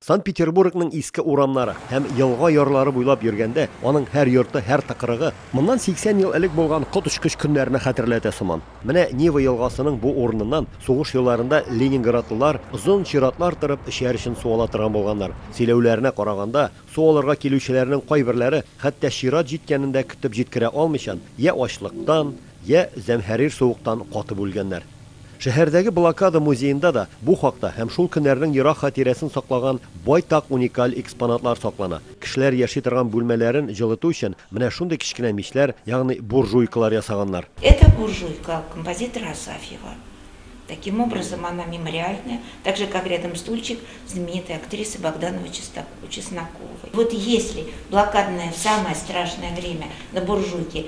Санкт-Петербургның иске урамнары һәм елга ярлары буйлап йөргәндә, аның һәр йорты, һәр тыкрыгы моннан 80 ел элек булган коточкыч көннәрне хәтерләтә сыман. Менә Нева елгасының бу урыныннан сугыш елларында ленинградлылар озын чиратлар торып эчәр өчен су ала торган булганнар. Сөйләүләренә караганда, су алырга килүчеләрнең кайберләре хәтта чират җиткәнен дә көтеп җиткерә алмыйчан, йә ачлыктан, йә зәмһәрир суыктан катып үлгәннәр. Шәһәрдәге Блокада музеенда да бу хакта һәм шул көннәрнең ерак хатирәсен саклаган байтак уникаль экспонатлар саклана. Кешеләр яши торган бүлмәләрен җылыту өчен менә шундый кечкенә мичләр, ягъни буржуйкалар ясаганнар. Это буржуйка композитора Асафьева. Таким образом, она мемориальная, так же, как рядом стульчик знаменитой актрисы Богдановой Чесноковой. Вот если блокадное самое страшное время на буржуйке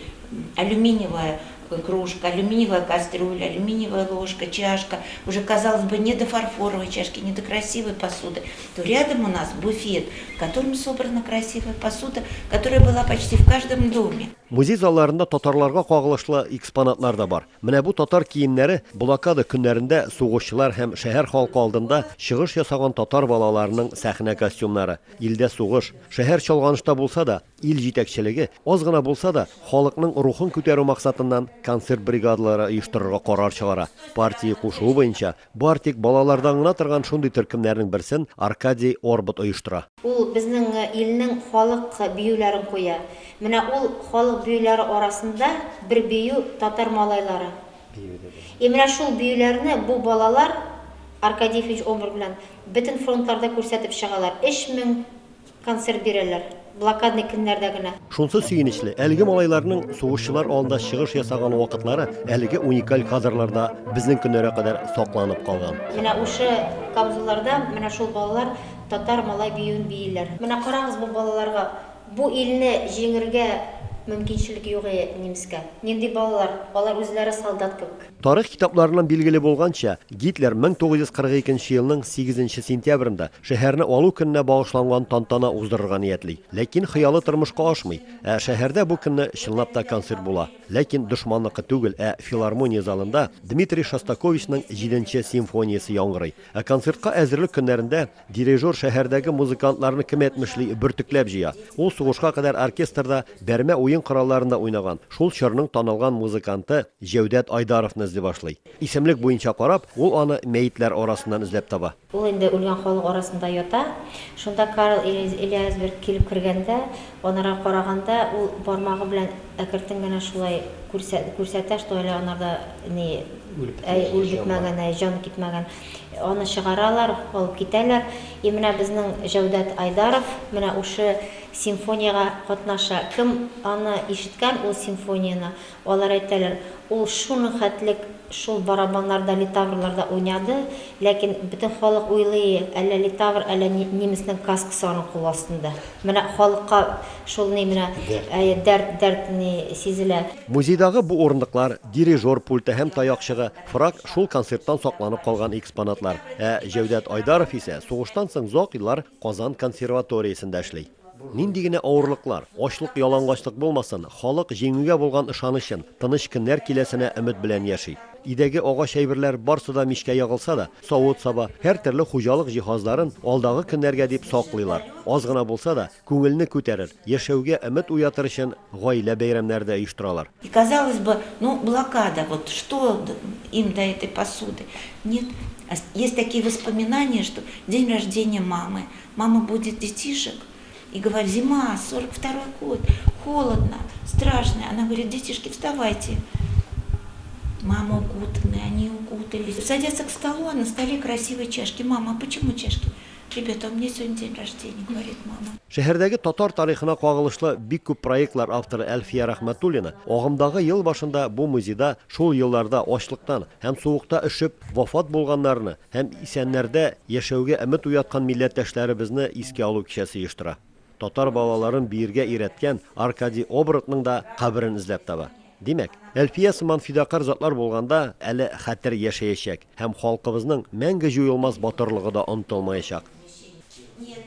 алюминиевая кружка, алюминиевая кастрюля, алюминиевая ложка, чашка, уже, казалось бы, не до фарфоровой чашки, не до красивой посуды, то рядом у нас буфет, в котором собрана красивая посуда, которая была почти в каждом доме. Музей залларында татарларга кагылышлы экспонатлар да бар. Менә бу татар киемнәре блокада көннәрендә сугышчылар һәм шәһәр халкы алдында чыгыш ясаган татар балаларының сәхнә костюмнары. Илдә сугыш, шәһәр чолганышта булса да, ил җитәкчелеге аз гына булса да халыкның рухын күтәрү максатыннан концерт бригадалары оештырырга карар чыгара. Партия кушуы буенча бар тик балалардан гына торган шундый төркемнәрнең берсен Аркадий Орбат оештыра. Ул безнең илнең халык биюләрен куя. Менә ул халык биюләре арасында бер бию татар малайлары. И менә шул биюләрне бу балалар Аркадий Ефимович Обер белән бөтен фронтларда күрсәтеп чыгалар. 3000 концерт бирәләр. Блокадный көннәрдә генә. Шунсы сөенечле, әлеге малайларның сугышчылар алдында чыгыш ясаган вакытлары әлеге уникаль кадрларда безнең көннәргә кадәр сакланып калган. Менә ушы камзулларда менә шул балалар татар малай биюен бииләр. Менә карагыз бу балаларга. Бу илне җиңергә мөмкинчелек юк немецкә. Нинди балалар? Алар үзләре солдат кебек. Тарих китапларыннан билгеле булганча, Гитлер 1942 елның 8 сентябрендә шәһәрне алу көненә багышланган тантана уздырырга ниятли. Ләкин хыялы тормышка ашмый. Ә шәһәрдә бу көнне чынлап та концерт була. Ләкин дошманныкы түгел, ә филармония залында Дмитрий Шостаковичның 7 симфониясе яңгырый. Ә концертка әзерлек көннәрендә дирижер шәһәрдәге музыкантларны кем әйтмешли бөртекләп җыя. Ул сугышка кадәр оркестрда бәрмә уен коралларында уйнаган. Шул чорның танылган музыканты Җәүдәт Айдаровны эзли башлый. Исемлек буенча карап, ул аны мәетләр арасыннан эзләп таба. Ул инде үлгән халык арасында ята. Шунда Карл Элиасберг килеп кергәндә, анара караганда, ул бармагы белән әкертен генә шулай күрсәтә, что әле анарда ни үлеп бетмәгән, җан китмәгән. Аны чыгаралар, алып китәләр. И менә безнең Җәүдәт Айдаров менә ушы симфониягә катнаша. Кем аны ишеткән ул симфонияне, алар әйтәләр, ул шуның хәтлек шул барабаннарда, литаврларда уйнады, ләкин бөтен халык уйлый, әллә литавр, әллә немецның каскасы аның кул астында. Менә халыкка шул ни менә дәрт, дәрт ни сизелә. Музейдагы бу урындыклар, дирижер пульты һәм таякчыгы, фрак шул концерттан сакланып калган экспонатлар. Ә Җәүдәт Айдаров исә сугыштан соң озак еллар Казан консерваториясендә эшли. Нинди генә авырлыклар, ачлык, ялангачлык булмасын, халык җиңүгә булган ышанычын, тыныч көннәр киләсенә өмет белән яши. Өйдәге агач әйберләр барсы да мичкә ягылса да, савыт-саба, һәр төрле хуҗалык җиһазларын алдагы көннәргә дип саклыйлар. Аз гына булса да, күңелне күтәрер, яшәүгә өмет уятыр өчен гаилә бәйрәмнәре дә оештыралар. И казалось бы, ну блокада, вот что им до этой посуды? Нет, есть такие воспоминания, что день рождения мамы, мама будет детишек и говорит, зима, 42-й год, холодно, страшно. Она говорит, детишки, вставайте. Мама укутанная, они укутались. Садятся к столу, а на столе красивые чашки. Мама, а почему чашки? Ребята, у меня сегодня день рождения, говорит мама. Шәһәрдәге татар тарихына кагылышлы бик күп проектлар авторы Әлфия Рәхмәтуллина агымдагы ел башында бу музейда шул елларда ачлыктан һәм суыкта өшеп вафат булганнарны һәм исәннәрдә яшәүгә өмет уяткан милләттәшләребезне искә алу кичәсе оештыра. Татар балаларын биергә өйрәткән Аркадий Обротның да каберен эзләп таба. Димәк, Әлфия сыман фидакар затлар булганда әле хәтер яшәячәк һәм халкыбызның мәңге җуелмас батырлыгы да онытылмаячак. Нет.